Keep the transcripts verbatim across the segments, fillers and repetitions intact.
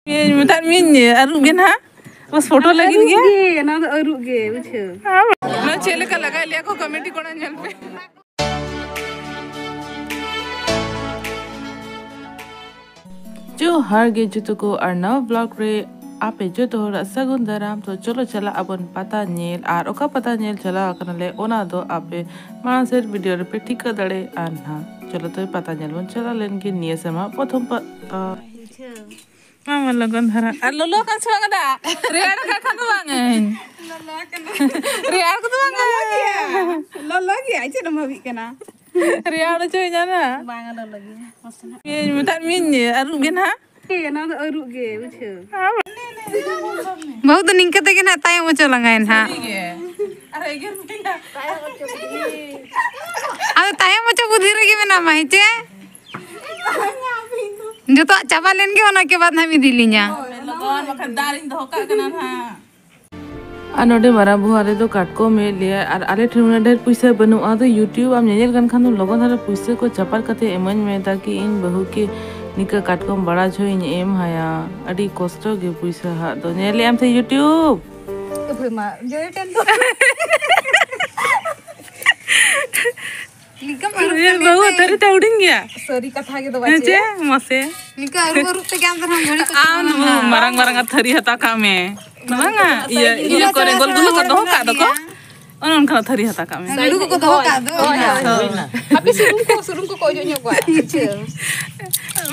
ᱢᱮᱛᱟᱫ ᱢᱤᱭᱟᱹᱧ ᱟᱹᱨᱩᱵ ᱜᱮ ᱱᱟᱦᱟᱜ, ᱵᱟᱥ ᱯᱷᱳᱴᱳ ᱞᱟᱹᱜᱤᱫ ᱜᱮ᱾ ᱜᱮ, ᱚᱱᱟ ᱫᱚ ᱟᱹᱨᱩᱵ ᱜᱮ, ᱵᱩᱡᱷᱟᱹᱣ᱾ ᱱᱚᱣᱟ ᱪᱮᱫ ᱞᱮᱠᱟ ᱞᱟᱜᱟᱭ ᱞᱮᱭᱟ ᱠᱚ, ᱠᱚᱢᱮᱰᱤ ᱠᱚᱲᱟ ᱧᱮᱞ ᱯᱮ᱾ ᱡᱚᱦᱟᱨ ᱜᱮ ᱡᱚᱛᱚ ᱠᱚ, ᱟᱨ ᱱᱟᱣᱟ ᱵᱞᱚᱜ ᱨᱮ ᱟᱯᱮ ᱡᱚᱛᱚ ᱦᱚᱲᱟᱜ ᱥᱟᱹᱜᱩᱱ ᱫᱟᱨᱟᱢ᱾ ᱛᱚ ᱪᱚᱞᱚ ᱪᱟᱞᱟᱜ ᱟᱵᱚᱱ ᱯᱟᱛᱟ ᱧᱮᱞ, ᱟᱨ ᱚᱠᱟ ᱯᱟᱛᱟ ᱧᱮᱞ ᱪᱟᱞᱟᱣ ᱟᱠᱟᱱᱟᱞᱮ ᱚᱱᱟ ᱫᱚ ᱟᱯᱮ ᱢᱟᱲᱟᱝ ᱥᱮᱫ ᱵᱷᱤᱰᱤᱭᱳ ᱨᱮᱯᱮ ᱴᱷᱤᱠᱟᱹ ᱫᱟᱲᱮᱭᱟᱜᱼᱟ ᱱᱟᱦᱟᱜ᱾ ᱪᱚᱞᱚ ᱛᱚᱵᱮ ᱯᱟᱛᱟ ᱧᱮᱞ ᱵᱚᱱ ᱪᱟᱞᱟᱣ ᱞᱮᱱ ᱜᱮ ᱱᱤᱭᱟᱹ ᱥᱮᱨᱢᱟ ᱯᱨᱚᱛᱷᱚᱢ ᱯᱟᱛᱟ᱾ ᱢᱟ ᱢᱟ ᱞᱚᱜᱚᱱ ᱫᱷᱟᱨᱟ᱾ ᱟᱨ ᱞᱚᱞᱚ ᱠᱟᱱ ᱥᱮ ᱵᱟᱝ ᱫᱟᱜ? ᱨᱮᱭᱟᱲ ᱠᱟᱜ ᱠᱷᱟᱱ ᱫᱚ ᱵᱟᱝ ᱟᱹᱧ᱾ ᱨᱮᱭᱟᱲ ᱠᱚᱫᱚ ᱵᱟᱝ ᱟᱹᱧ᱾ ᱞᱚᱞᱚ ᱜᱮᱭᱟ, ᱪᱮᱫ ᱮᱢ ᱵᱷᱟᱵᱤᱜ ᱠᱟᱱᱟ? ᱨᱮᱭᱟᱲ ᱦᱚᱪᱚᱭ ᱧᱟᱢᱟ᱾ ᱵᱟᱝ ᱞᱚᱞᱚ ᱜᱮᱭᱟ᱾ ᱢᱟᱥᱮ ᱱᱟᱜ᱾ ᱤᱧ ᱢᱮᱛᱟᱫ ᱢᱤᱭᱟᱹᱧ ᱟᱹᱨᱩᱵ ᱜᱮ ᱱᱟᱦᱟᱜ᱾ ᱦᱮᱸ, ᱱᱚᱣᱟ ᱫᱚ ᱟᱹᱨᱩᱵ ᱜᱮ, ᱵᱩᱡᱷᱟᱹᱣ᱾ ᱵᱟᱹᱦᱩ ᱫᱚ ᱱᱤᱝᱠᱟᱹ ᱛᱮᱜᱮ ᱱᱟᱦᱟᱜ ᱛᱟᱭᱚᱢ ᱦᱚᱪᱚ ᱞᱟᱸᱜᱟᱭ ᱱᱟᱦᱟᱜ᱾ ᱥᱟᱹᱨᱤ ᱜᱮ᱾ ᱟᱨ ᱮᱜᱮᱨ ᱢᱮᱭᱟ᱾ ᱟᱫᱚ ᱛᱟᱭᱚᱢ ᱦᱚᱪᱚ ᱵᱩᱫᱷᱤ ᱨᱮᱜᱮ ᱢᱮᱱᱟᱢᱟ, ᱦᱮᱸ ᱪᱮ? ᱡᱚᱛᱚᱣᱟᱜ ᱪᱟᱵᱟ ᱞᱮᱱ ᱜᱮ, ᱚᱱᱟ ᱠᱮ ᱵᱟᱫ ᱱᱟᱦᱟᱜ ᱮᱢ ᱤᱫᱤ ᱞᱤᱧᱟ᱾ ᱞᱚᱜᱚᱱ, ᱵᱟᱠᱷᱟᱱ ᱫᱟᱜ ᱨᱤᱧ ᱫᱚᱦᱚ ᱠᱟᱜ ᱠᱟᱱᱟ ᱱᱟᱦᱟᱜ᱾ ᱟᱨ ᱱᱚᱰᱮ ᱢᱟᱨᱟᱝ ᱵᱚᱦᱚᱜ ᱨᱮᱫᱚ ᱠᱟᱴᱠᱚᱢ ᱦᱮᱡ ᱞᱮᱭᱟᱭ, ᱟᱨ ᱟᱞᱮ ᱴᱷᱮᱱ ᱩᱱᱟᱹᱜ ᱰᱷᱮᱨ ᱯᱩᱭᱥᱟᱹ ᱵᱟᱹᱱᱩᱜᱼᱟ᱾ ᱟᱫᱚ YouTube ᱟᱢ ᱧᱮᱧᱮᱞ ᱠᱟᱱ ᱠᱷᱟᱱ ᱫᱚ ᱞᱚᱜᱚᱱ ᱫᱷᱟᱨᱟ ᱯᱩᱭᱥᱟᱹ ᱠᱚ ᱪᱟᱯᱟᱫ ᱠᱟᱛᱮ ᱤᱢᱟᱹᱧ ᱢᱮ, ᱛᱟᱠᱤ ᱤᱧ ᱵᱟᱹᱦᱩ ᱠᱤ ᱱᱤᱠᱟᱹ ᱠᱟᱴᱠᱚᱢ ᱵᱟᱲᱟ ᱡᱷᱚᱜ ᱤᱧ ᱮᱢ ᱦᱟᱭᱟ᱾ ᱟᱹᱰᱤ ᱠᱚᱥᱴᱚ ᱜᱮ ᱯᱩᱭᱥᱟᱹ ᱦᱟᱜ ᱫᱚ᱾ ᱧᱮᱞᱮᱫ ᱟᱢ ᱥᱮ YouTube? ᱩᱯᱷᱟᱹᱭ ᱢᱟ, ᱡᱚᱭ ᱴᱷᱮᱱ ᱫᱚ᱾ ᱱᱤᱝᱠᱟᱹᱢ ᱟᱹᱨᱩᱵ ᱮ ᱠᱟᱱ ᱵᱟᱹᱦᱩ, ᱜᱮ᱾ ᱛᱟᱹᱨᱤ ᱛᱮ ᱦᱩᱰᱤᱧ ᱜᱮᱭᱟ᱾ ᱥᱟᱹᱨᱤ ᱠᱟᱛᱷᱟ ᱜᱮ ᱫᱚ ᱦᱮᱸ ᱵᱟᱪᱮ? ᱪᱮ? ᱢᱟᱥᱮ᱾ ᱱᱤᱝᱠᱟᱹ ᱟᱹᱨᱩᱵ ᱟᱹᱨᱩᱵ ᱛᱮᱜᱮ ᱟᱢ ᱫᱚ ᱱᱟᱦᱟᱜ ᱜᱷᱟᱹᱲᱤ ᱠᱚ ᱟᱢ ᱪᱟᱞᱟᱣ ᱫᱚ ᱱᱟᱦᱟᱜ᱾ ᱢᱟᱨᱟᱝ ᱢᱟᱨᱟᱝ ᱟᱜ ᱛᱷᱟᱹᱨᱤ ᱦᱟᱛᱟᱣ ᱠᱟᱜ ᱢᱮ᱾ ᱵᱟᱝᱟ, ᱤᱭᱟᱹ, ᱤᱭᱟᱹ ᱠᱚᱨᱮ ᱜᱳᱞ ᱜᱳᱞ ᱠᱚ ᱫᱚᱦᱚ ᱠᱟᱜ ᱫᱚᱠᱚ᱾ ᱚᱱᱮ ᱚᱱᱠᱟ ᱛᱷᱟᱹᱨᱤ ᱦᱟᱛᱟᱣ ᱠᱟᱜ ᱢᱮ᱾ ᱞᱟᱹᱰᱩ ᱠᱚᱠᱚ ᱫᱚᱦᱚ ᱠᱟᱜ ᱫᱚ᱾ ᱦᱳᱭ, ᱦᱳᱭ᱾ ᱦᱟᱯᱮ ᱥᱩᱱᱩᱢ ᱠᱚ, ᱥᱩᱱᱩᱢ ᱠᱚᱠᱚ ᱚᱡᱚᱜ ᱧᱚᱜ ᱠᱚᱣᱟ᱾ ᱟᱪᱪᱷᱟ᱾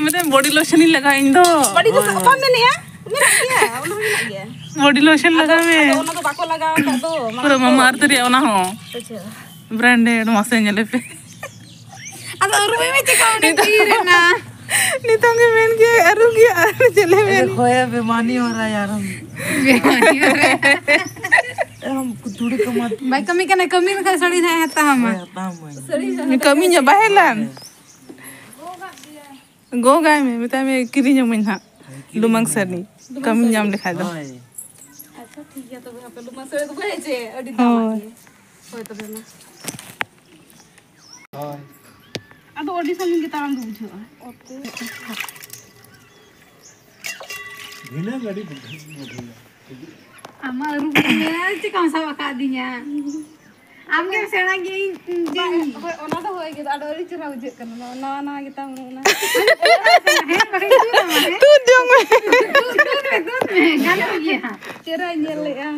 ᱢᱤᱫᱴᱮᱱ ᱵᱚᱰᱤ ᱞᱳᱥᱚᱱ ᱤᱧ ᱞᱟᱜᱟᱣᱟ ᱤᱧ ᱫᱚ᱾ ᱵᱚᱰᱤ ᱞᱳᱥᱚᱱ ᱵᱟᱢ ᱢᱮᱱᱮᱜᱼᱟ? ᱢᱮᱱᱟᱜ ᱜᱮᱭᱟ, ᱚᱱᱟ ᱦᱚᱸ ᱢᱮᱱᱟᱜ ᱜᱮᱭᱟ᱾ ᱵᱚᱰᱤ ᱞᱳᱥᱚᱱ ᱟᱫᱚ, ᱞᱟᱜᱟᱣ ᱢᱮ᱾ ᱟᱫᱚ ᱚᱱᱟ ᱫᱚ ᱵᱟᱠᱚ ᱞᱟᱜᱟᱣ ᱟᱠᱟᱫ ᱫᱚ, ᱢᱟᱲᱟᱝ ᱯᱩᱨᱟᱹ ᱫᱚ᱾ ᱢᱟᱢᱟ ᱟᱨᱛᱷ ᱨᱮᱭᱟᱜ ᱚᱱᱟ ᱦᱚᱸ᱾ ᱟᱪᱪᱷᱟ᱾ ᱵᱨᱟᱱᱰᱮᱰ, ᱢᱟᱥᱮ ᱧᱮᱞᱮ ᱯᱮ᱾ ᱟᱫᱚ ᱟᱹᱨᱩᱵ ᱮ ᱢᱮ, ᱪᱮᱫ ᱠᱟ ᱚᱸᱰᱮ ᱛᱤ ᱨᱮ ᱱᱟ? ᱱᱤᱛᱚᱝ ᱜᱮ ᱢᱮᱱ ᱜᱮ ᱟᱹᱨᱩᱵ ᱜᱮ ᱟᱨ ᱪᱮᱫ ᱞᱮ ᱢᱮᱱ? ᱠᱷᱚᱭᱟ ᱵᱮᱢᱟᱱᱤ ᱦᱚ ᱨᱟᱦᱟ ᱭᱟᱨ ᱦᱟᱢ᱾ ᱵᱮᱢᱟᱱᱤ ᱦᱚ ᱨᱟᱦᱟ ᱦᱟᱢ᱾ ᱦᱟᱢ ᱛᱷᱚᱲᱤ ᱠᱟᱢᱟᱛᱮ᱾ ᱵᱟᱭ ᱠᱟᱹᱢᱤ ᱠᱟᱱᱟ, ᱠᱟᱹᱢᱤ ᱞᱮᱠᱷᱟᱱ ᱥᱟᱹᱲᱤ ᱱᱟᱦᱟᱜ ᱮ ᱦᱟᱛᱟᱣ ᱟᱢᱟ᱾ ᱦᱳᱭ, ᱦᱟᱛᱟᱣ ᱟᱢᱟᱭ᱾ ᱠᱟᱹᱢᱤ ᱧᱚᱜ ᱵᱟᱭ ᱦᱮᱡ ᱞᱮᱱ᱾ ᱜᱚᱜᱟᱭ ᱢᱮ, ᱢᱮᱛᱟᱭ ᱢᱮ ᱠᱤᱨᱤᱧ ᱟᱹᱢᱟᱹᱧ ᱦᱟᱸᱜ᱾ ᱦᱳᱭ, ᱠᱤᱨᱤᱧ ᱞᱩᱢᱟᱹᱝ ᱟᱹᱢᱟᱹᱧ ᱥᱟᱹᱲᱤ᱾ ᱦᱟᱸᱜ᱾ ᱠᱟᱹᱢᱤ ᱧᱟᱢ ᱞᱮᱠᱷᱟᱡ ᱫᱚ᱾ ᱦᱳᱭ᱾ ᱟᱪᱪᱷᱟ, ᱴᱷᱤᱠ ᱜᱮᱭᱟ ᱛᱚᱵᱮ, ᱦᱟᱯᱮ ᱞᱩᱢᱟᱹᱝ ᱥᱟᱹᱲᱤ ᱫᱚ ᱵᱟᱭ ᱦᱮᱡ ᱪᱮ? ᱟᱹᱰᱤ ᱫᱟᱢᱟᱜ ᱦᱳᱭ᱾ ᱜᱮ᱾ ᱦᱳᱭ ᱛᱚᱵᱮ ᱢᱟ᱾ ᱦᱳᱭ᱾ ᱟᱫᱚ ᱟᱹᱰᱤ ᱥᱟᱺᱜᱤᱧ ᱜᱮ ᱛᱟᱲᱟᱢ ᱫᱚ ᱵᱩᱡᱷᱟᱹᱜᱼᱟ᱾ ᱚᱛᱮ᱾ ᱫᱷᱤᱱᱟᱹᱝ ᱟᱹᱰᱤ ᱵᱩᱫᱷᱤ ᱵᱩᱫᱷᱤᱭᱟ᱾ ᱟᱢᱟᱜ ᱨᱩᱯ ᱧᱮᱞ ᱪᱮᱠᱟᱢ ᱥᱟᱵ ᱟᱠᱟᱫᱤᱧᱟ? ᱟᱢ ᱜᱮᱢ ᱥᱮᱬᱟ ᱜᱮᱭᱟ, ᱤᱧ, ᱤᱧ ᱦᱳᱭ, ᱚᱱᱟ ᱫᱚ ᱦᱳᱭ ᱜᱮ, ᱟᱫᱚ ᱟᱹᱰᱤ ᱪᱮᱦᱨᱟ ᱵᱩᱡᱷᱟᱹᱜ ᱠᱟᱱᱟ, ᱱᱟᱣᱟ ᱱᱟᱣᱟ ᱜᱮᱛᱟᱢ ᱦᱩᱭᱩᱜ ᱠᱟᱱᱟ᱾ ᱦᱮᱸ, ᱵᱟᱠᱷᱟᱱ ᱛᱩᱫ ᱟᱢᱟ, ᱦᱮᱸ? ᱛᱩᱫ ᱡᱚᱝ ᱢᱮ᱾ ᱛᱩᱫ, ᱛᱩᱫ ᱢᱮ, ᱛᱩᱫ ᱢᱮ, ᱜᱟᱱᱚᱜ ᱜᱮᱭᱟ ᱦᱟᱸᱜ᱾ ᱪᱮᱦᱨᱟᱧ ᱧᱮᱞ ᱞᱮᱜᱼᱟ᱾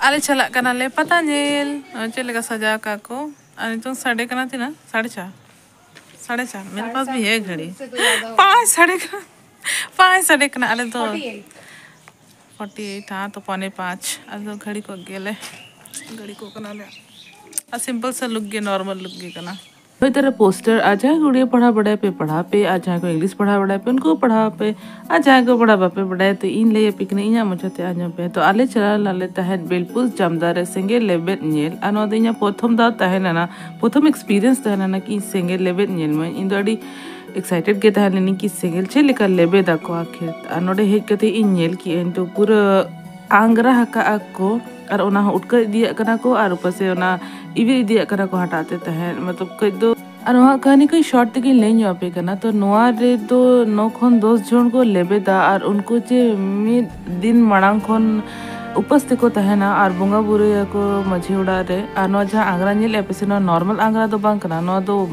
ᱟᱞᱮ ᱪᱟᱞᱟᱜ ᱠᱟᱱᱟᱞᱮ ᱯᱟᱛᱟ ᱧᱮᱞ᱾ ᱪᱮᱫ ᱞᱮᱠᱟ ᱥᱟᱡᱟᱣ ᱠᱟᱜ ᱠᱚ᱾ ᱟᱨ ᱱᱤᱛᱚᱝ ᱥᱟᱰᱮ ᱠᱟᱱᱟ ᱛᱤᱱᱟᱹᱜ? ᱥᱟᱲᱮ ᱪᱟᱨ᱾ ᱥᱟᱲᱮ ᱪᱟᱨ᱾ ᱢᱮᱨᱮ ᱯᱟᱥ ᱵᱷᱤ ᱦᱮ ᱜᱷᱟᱹᱲᱤ᱾ ᱯᱟᱸᱪ ᱥᱟᱰᱮ ᱠᱟᱱᱟ᱾ ᱯᱟᱸᱪ ᱥᱟᱰᱮ ᱠᱟᱱᱟ᱾ ᱟᱞᱮ ᱫᱚ ᱯᱷᱳᱨᱴᱤ ᱮᱭᱤᱴ, ᱦᱮᱸ, ᱛᱚ ᱯᱚᱱᱮ ᱯᱟᱸᱪ᱾ ᱟᱞᱮ ᱫᱚ ᱜᱷᱟᱹᱲᱤ ᱠᱚᱜ ᱜᱮᱭᱟᱞᱮ᱾ ᱜᱷᱟᱹᱲᱤ ᱠᱚᱜ ᱠᱟᱱᱟᱞᱮ᱾ ᱟᱨ ᱥᱤᱢᱯᱚᱞ ᱥᱮ ᱞᱩᱠ ᱜᱮ, ᱱᱚᱨᱢᱟᱞ ᱞᱩᱠ ᱜᱮ ᱠᱟᱱᱟ᱾ ᱦᱳᱭ, ᱛᱟᱦᱞᱮ ᱯᱳᱥᱴᱟᱨ, ᱟᱨ ᱡᱟᱦᱟᱸᱭ ᱠᱚ ᱩᱲᱤᱭᱟ ᱯᱟᱲᱦᱟᱣ ᱵᱟᱲᱟᱭ ᱯᱮ, ᱯᱟᱲᱦᱟᱣ ᱯᱮ, ᱟᱨ ᱡᱟᱦᱟᱸᱭ ᱠᱚ ᱤᱝᱞᱤᱥ ᱯᱟᱲᱦᱟᱣ ᱵᱟᱲᱟᱭ ᱯᱮ, ᱩᱱᱠᱩ ᱠᱚ ᱯᱟᱲᱦᱟᱣ ᱯᱮ, ᱟᱨ ᱡᱟᱦᱟᱸᱭ ᱠᱚ ᱯᱟᱲᱦᱟᱣ ᱵᱟᱯᱮ ᱵᱟᱲᱟᱭᱟ, ᱛᱚ ᱤᱧ ᱞᱟᱹᱭ ᱟᱯᱮ ᱠᱟᱹᱱᱟᱹᱧ, ᱤᱧᱟᱹᱜ ᱢᱚᱪᱟ ᱛᱮ ᱟᱸᱡᱚᱢ ᱯᱮ᱾ ᱛᱚ ᱟᱞᱮ ᱪᱟᱞᱟᱣ ᱞᱮᱱᱟ ᱞᱮ ᱛᱟᱦᱮᱸᱫ ᱵᱮᱞᱯᱩᱨ ᱡᱟᱢᱫᱟ ᱨᱮ ᱥᱮᱸᱜᱮᱞ ᱞᱮᱵᱮᱫ ᱧᱮᱞ, ᱟᱨ ᱱᱚᱣᱟ ᱫᱚ ᱤᱧᱟᱹᱜ ᱯᱨᱚᱛᱷᱚᱢ ᱫᱟᱣ ᱛᱟᱦᱮᱸ ᱞᱮᱱᱟ, ᱯᱨᱚᱛᱷᱚᱢ ᱮᱠᱥᱯᱤᱨᱤᱭᱮᱱᱥ ᱛᱟᱦᱮᱸ ᱞᱮᱱᱟ ᱠᱤ ᱥᱮᱸᱜᱮᱞ ᱞᱮᱵᱮᱫ ᱧᱮᱞ ᱢᱟᱹᱧ᱾ ᱤᱧ ᱫᱚ ᱟᱹᱰᱤ ᱮᱠᱥᱟᱭᱴᱮᱰ ᱜᱮ ᱛᱟᱦᱮᱸ ᱞᱮᱱᱟᱹᱧ ᱠᱤ ᱥᱮᱸᱜᱮᱞ ᱪᱮᱫ ᱞᱮᱠᱟ ᱞᱮᱵᱮᱫ ᱟᱠᱚ ᱟᱹᱠᱷᱤᱨ᱾ ᱟᱨ ᱱᱚᱰᱮ ᱦᱮᱡ ᱠᱟᱛᱮ ᱤᱧ ᱧᱮᱞ ᱠᱮᱜᱼᱟᱹᱧ, ᱛᱚ ᱯᱩᱨᱟᱹ ᱟᱝᱜᱽᱨᱟ ᱟᱠᱟᱜ ᱟᱠᱚ, ᱟᱨ ᱚᱱᱟ ᱦᱚᱸ ᱩᱴᱠᱟᱹ ᱤᱫᱤᱭᱟᱜ ᱠᱟᱱᱟ ᱠᱚ, ᱟᱨ ᱩᱯᱟᱹᱥᱮ ᱚᱱᱟ ᱤᱣᱤᱨ ᱤᱫᱤᱭᱟᱜ ᱠᱟᱱᱟ ᱠᱚ ᱦᱟᱴᱟᱜ ᱛᱮ ᱛᱟᱦᱮᱸᱫ, ᱢᱚᱛᱞᱚᱵ ᱠᱟᱹᱡ ᱫᱚ᱾ ᱟᱨ ᱱᱚᱣᱟ ᱠᱟᱹᱦᱱᱤ ᱠᱚ ᱥᱚᱨᱴ ᱛᱮᱜᱮᱧ ᱞᱟᱹᱭ ᱧᱚᱜ ᱟᱯᱮ ᱠᱟᱱᱟ᱾ ᱛᱚ ᱱᱚᱣᱟ ᱨᱮᱫᱚ ᱱᱚ ᱠᱷᱚᱱ ᱫᱚᱥ ᱡᱚᱱ ᱠᱚ ᱞᱮᱵᱮᱫᱟ, ᱟᱨ ᱩᱱᱠᱩ ᱡᱮ ᱢᱤᱫ ᱫᱤᱱ ᱢᱟᱲᱟᱝ ᱠᱷᱚᱱ ᱩᱯᱟᱹᱥ ᱛᱮᱠᱚ ᱛᱟᱦᱮᱱᱟ ᱟᱨ ᱵᱚᱸᱜᱟ ᱵᱩᱨᱩᱭᱟᱠᱚ ᱢᱟᱹᱡᱷᱤ ᱚᱲᱟᱜ ᱨᱮ᱾ ᱟᱨ ᱱᱚᱣᱟ ᱡᱟᱦᱟᱸ ᱟᱝᱜᱽᱨᱟ ᱧᱮᱞᱮᱫ ᱯᱮ ᱥᱮ, ᱱᱚᱣᱟ ᱱᱚᱨᱢᱟᱞ ᱟᱝᱜᱽᱨᱟ ᱫᱚ ᱵᱟᱝ ᱠᱟᱱᱟ, ᱱᱚᱣᱟ ᱫᱚ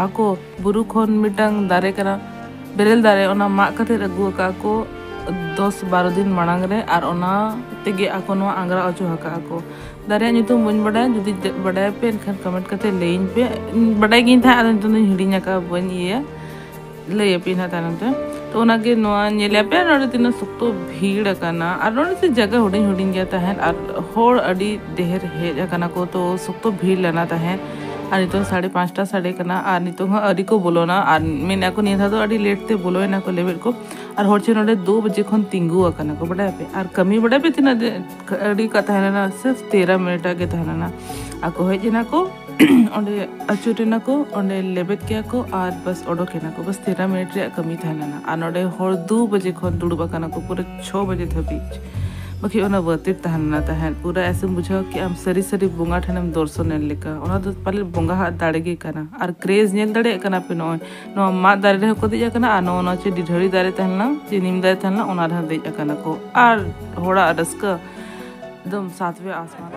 ᱟᱠᱚ ᱵᱩᱨᱩ ᱠᱷᱚᱱ ᱢᱤᱫᱴᱟᱝ ᱫᱟᱨᱮ ᱠᱟᱱᱟ, ᱵᱮᱨᱮᱞ ᱫᱟᱨᱮ, ᱚᱱᱟ ᱢᱟᱜ ᱠᱟᱛᱮ ᱟᱹᱜᱩ ᱟᱠᱟᱫ ᱠᱚ ᱫᱚᱥ ᱵᱟᱨᱚ ᱫᱤᱱ ᱢᱟᱲᱟᱝ ᱨᱮ, ᱟᱨ ᱚᱱᱟ ᱛᱮᱜᱮ ᱟᱠᱚ ᱱᱚᱣᱟ ᱟᱝᱜᱽᱨᱟ ᱚᱪᱚ ᱟᱠᱟᱫ ᱠᱚ᱾ ᱫᱟᱨᱮ ᱨᱮᱭᱟᱜ ᱧᱩᱛᱩᱢ ᱵᱟᱹᱧ ᱵᱟᱰᱟᱭᱟ, ᱡᱩᱫᱤ ᱡᱟ-, ᱵᱟᱰᱟᱭᱟᱯᱮ ᱮᱱᱠᱷᱟᱱ ᱠᱚᱢᱮᱱᱴ ᱠᱟᱛᱮ ᱞᱟᱹᱭᱟᱹᱧ ᱯᱮ᱾ ᱤᱧ ᱵᱟᱰᱟᱭ ᱜᱤᱭᱟᱹᱧ ᱛᱟᱦᱮᱸᱫ, ᱟᱫᱚ ᱱᱤᱛᱚᱝ ᱫᱚᱧ ᱦᱤᱲᱤᱧ ᱟᱠᱟᱫᱼᱟ, ᱵᱟᱹᱧ ᱤᱭᱟᱹᱭᱟ, ᱞᱟᱹᱭ ᱟᱯᱮ ᱱᱟᱦᱟᱜ ᱛᱟᱭᱱᱚᱢ ᱛᱮ᱾ ᱛᱚ ᱚᱱᱟᱜᱮ ᱱᱚᱣᱟ ᱧᱮᱞᱮᱫ ᱯᱮ, ᱱᱚᱰᱮ ᱛᱤᱱᱟᱹᱜ ᱥᱚᱠᱛᱚ ᱵᱷᱤᱲ ᱟᱠᱟᱱᱟ, ᱟᱨ ᱱᱚᱰᱮ ᱥᱮ ᱡᱟᱭᱜᱟ ᱦᱩᱰᱤᱧ ᱦᱩᱰᱤᱧ ᱜᱮᱭᱟ ᱛᱟᱦᱮᱸᱫ, ᱟᱨ ᱦᱚᱲ ᱟᱹᱰᱤ ᱰᱷᱮᱨ ᱦᱮᱡ ᱟᱠᱟᱱᱟ ᱠᱚ, ᱛᱚ ᱥᱚᱠᱛᱚ ᱵᱷᱤᱲ ᱞᱮᱱᱟ ᱛᱟᱦᱮᱸᱫ᱾ ᱟᱨ ᱱᱤᱛᱚᱝ ᱥᱟᱲᱮ ᱯᱟᱸᱪᱴᱟ ᱥᱟᱰᱮ ᱠᱟᱱᱟ, ᱟᱨ ᱱᱤᱛᱚᱝ ᱦᱚᱸ ᱟᱹᱣᱨᱤ ᱠᱚ ᱵᱚᱞᱚᱱᱟ, ᱟᱨ ᱢᱮᱱᱮᱫ ᱠᱚ ᱱᱤᱭᱟᱹ ᱫᱷᱟᱣ ᱫᱚ ᱟᱹᱰᱤ ᱞᱮᱴ ᱛᱮ ᱵᱚᱞᱚᱭᱮᱱᱟ ᱠᱚ ᱞᱮᱵᱮᱫ ᱠᱚ᱾ ᱟᱨ ᱦᱚᱲ ᱪᱮ ᱱᱚᱰᱮ ᱫᱩ ᱵᱟᱡᱮ ᱠᱷᱚᱱ ᱛᱤᱸᱜᱩ ᱟᱠᱟᱱᱟ ᱠᱚ, ᱵᱟᱰᱟᱭ ᱯᱮ᱾ ᱟᱨ ᱠᱟᱹᱢᱤ ᱵᱟᱰᱟᱭ ᱯᱮ ᱛᱤᱱᱟᱹᱜ ᱫᱤᱱ ᱟᱹᱰᱤ ᱠᱟ ᱛᱟᱦᱮᱸ ᱞᱮᱱᱟ, ᱥᱤᱨᱯ ᱛᱮᱨᱟ ᱢᱤᱱᱤᱴ ᱜᱮ ᱛᱟᱦᱮᱸ ᱞᱮᱱᱟ᱾ ᱟᱠᱚ ᱦᱮᱡ ᱮᱱᱟ ᱠᱚ, ᱚᱸᱰᱮ ᱟᱹᱪᱩᱨ ᱮᱱᱟ ᱠᱚ, ᱚᱸᱰᱮ ᱞᱮᱵᱮᱫ ᱠᱮᱜᱼᱟ ᱠᱚ, ᱟᱨ ᱵᱟᱥ ᱚᱰᱚᱠ ᱮᱱᱟ ᱠᱚ᱾ ᱵᱟᱥ ᱛᱮᱨᱟ ᱢᱤᱱᱤᱴ ᱨᱮᱭᱟᱜ ᱠᱟᱹᱢᱤ ᱛᱟᱦᱮᱸ ᱞᱮᱱᱟ᱾ ᱟᱨ ᱱᱚᱰᱮ ᱦᱚᱲ ᱫᱩ ᱵᱟᱡᱮ ᱠᱷᱚᱱ ᱫᱩᱲᱩᱵ ᱟᱠᱟᱱᱟ ᱠᱚ ᱯᱩᱨᱟᱹ ᱪᱷᱚ ᱵᱟᱡᱮ ᱫᱷᱟᱹᱵᱤᱡ᱾ ᱵᱟᱠᱷᱟᱡ ᱚᱱᱟ ᱵᱟᱹᱛᱤᱨ ᱛᱟᱦᱮᱸ ᱞᱮᱱᱟ ᱛᱟᱦᱮᱸᱫ᱾ ᱯᱩᱨᱟᱹ ᱮᱥᱮᱢ ᱵᱩᱡᱷᱟᱹᱣ ᱠᱮᱜᱼᱟᱢ ᱥᱟᱹᱨᱤ ᱥᱟᱹᱨᱤ ᱵᱚᱸᱜᱟ ᱴᱷᱮᱱᱮᱢ ᱫᱚᱨᱥᱚᱱ ᱮᱱ ᱞᱮᱠᱟ᱾ ᱚᱱᱟ ᱫᱚ ᱯᱟᱞᱮ ᱵᱚᱸᱜᱟ ᱦᱟᱜ ᱫᱟᱲᱮ ᱜᱮ ᱠᱟᱱᱟ᱾ ᱟᱨ ᱠᱨᱮᱡᱽ ᱧᱮᱞ ᱫᱟᱲᱮᱭᱟᱜ ᱠᱟᱱᱟ ᱯᱮ, ᱱᱚᱜᱼᱚᱭ ᱱᱚᱣᱟ ᱢᱟᱫ ᱫᱟᱨᱮ ᱨᱮᱦᱚᱸ ᱠᱚ ᱫᱮᱡ ᱟᱠᱟᱱᱟ, ᱟᱨ ᱱᱚᱜᱼᱚ ᱱᱚᱣᱟ ᱪᱮᱫ ᱰᱤᱰᱷᱟᱹᱲᱤ ᱫᱟᱨᱮ ᱛᱟᱦᱮᱸ ᱞᱮᱱᱟ, ᱪᱮᱫ ᱱᱤᱢ ᱫᱟᱨᱮ ᱛᱟᱦᱮᱸ ᱞᱮᱱᱟ, ᱚᱱᱟ ᱨᱮᱦᱚᱸ ᱫᱮᱡ ᱟᱠᱟᱱᱟ ᱠᱚ᱾ ᱟᱨ ᱦᱚᱲᱟᱜ ᱨᱟᱹᱥᱠᱟᱹ ᱮᱠᱫᱚᱢ ᱥᱟᱛᱣᱮ ᱟᱥᱢᱟᱱ᱾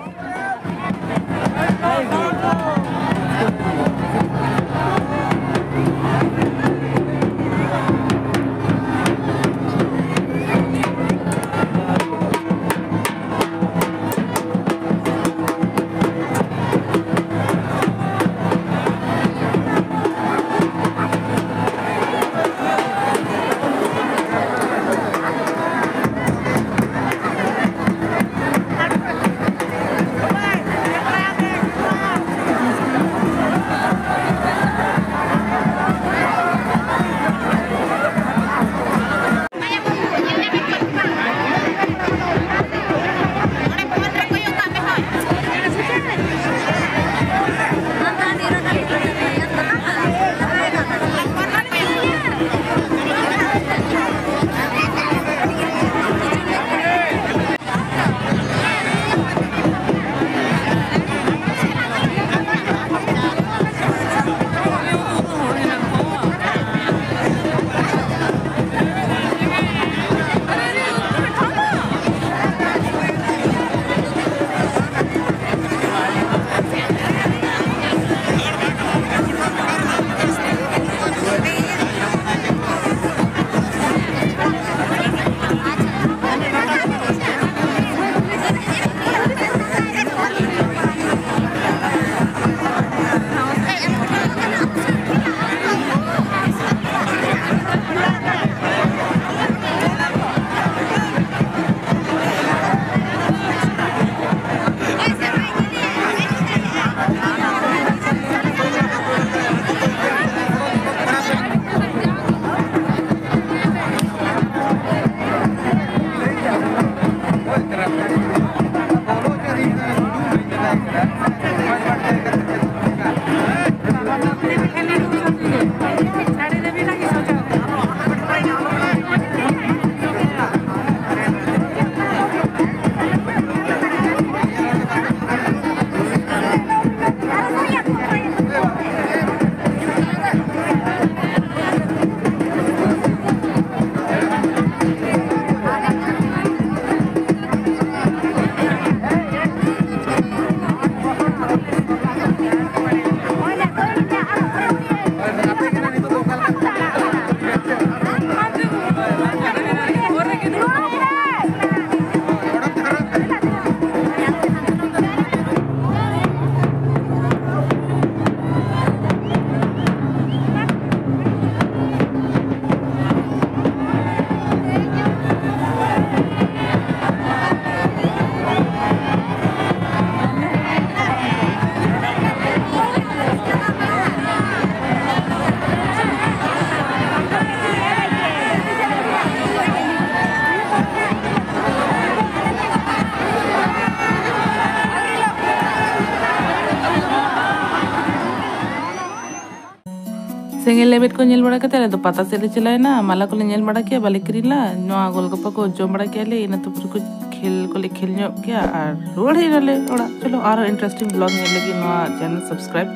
ᱥᱮᱸᱜᱮᱞ ᱞᱮᱵᱮᱫ ᱠᱚ ᱧᱮᱞ ᱵᱟᱲᱟ ᱠᱟᱛᱮ ᱟᱞᱮ ᱫᱚ ᱯᱟᱛᱟ ᱥᱮᱫ ᱞᱮ ᱪᱟᱞᱟᱣᱮᱱᱟ᱾ ᱢᱟᱞᱟ ᱠᱚᱞᱮ ᱧᱮᱞ ᱵᱟᱲᱟ ᱠᱮᱜᱼᱟ, ᱵᱟᱞᱮ ᱠᱤᱨᱤᱧ ᱞᱮᱜᱼᱟ᱾ ᱱᱚᱣᱟ ᱜᱳᱞᱜᱟᱯᱟ ᱠᱚ ᱡᱚᱢ ᱵᱟᱲᱟ ᱠᱮᱜᱼᱟ ᱞᱮ, ᱤᱱᱟᱹ ᱛᱟᱯᱚᱨ ᱠᱚ ᱠᱷᱮᱞ ᱠᱚᱞᱮ ᱠᱷᱮᱞ ᱧᱚᱜ ᱠᱮᱜᱼᱟ ᱟᱨ ᱨᱩᱣᱟᱹᱲ ᱦᱮᱡ ᱮᱱᱟᱞᱮ ᱚᱲᱟᱜ᱾ ᱪᱚᱞᱚ, ᱟᱨᱦᱚᱸ interesting vlog ᱧᱮᱞ ᱞᱟᱹᱜᱤᱫ ᱱᱚᱣᱟ channel subscribe